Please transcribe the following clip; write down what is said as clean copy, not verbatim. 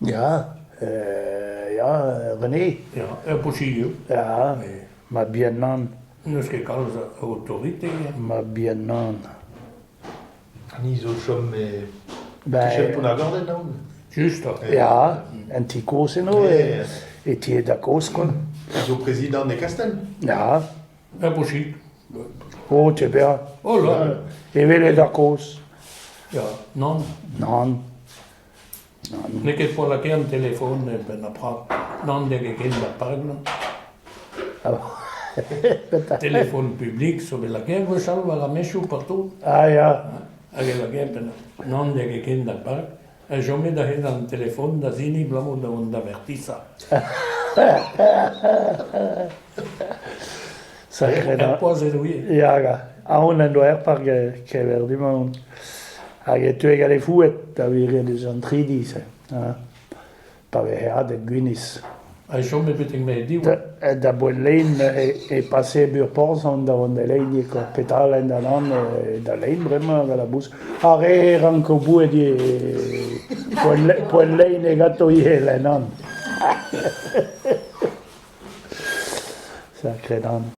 Ya, ya, René. Ya, ur paotrig eo. Ya, ma bihan-nann. N'eus ket kalz a otorite. Ma bihan-nann. Ni zo chom e Ben, kichen Pont-ar-Gorden, aon. Just. Ya, en ti kozh eno, e, e ti da kozh, quoi. Zo prezidant e Kastell. Ya. Ur paotrig. Oh, te bezañ. Oh là. Evel e da kozh. Ya, nann. Nann. N'eo ket poan lakaet an telefon e penn ar prad. Nann, n'eo ket ken d'ar park, non. Telefon publik zo bet lakaet gwechall war ar maezioù partout. Ah ya. Hag e lakaet penn Nann, n'eo ket ken d'ar park. Ha chomet a-hed an telefon da zini abalamour da vont d'avertisañ. Sacré Er poaz edo ivez. Ya, aon en doa er park kever du-mañ. Hag e teue gant e fouet da viret eus an tridi-se. Pa veze hadet gwinizh. Ha e chome betek ma div. Da boent lein e pase Burporzh da vont da lein kwa. Petra da nann da lein bremañ gant ar bous. Ar re ranko boued ivez poent lein e ganto ivez lenn. Sakre dan.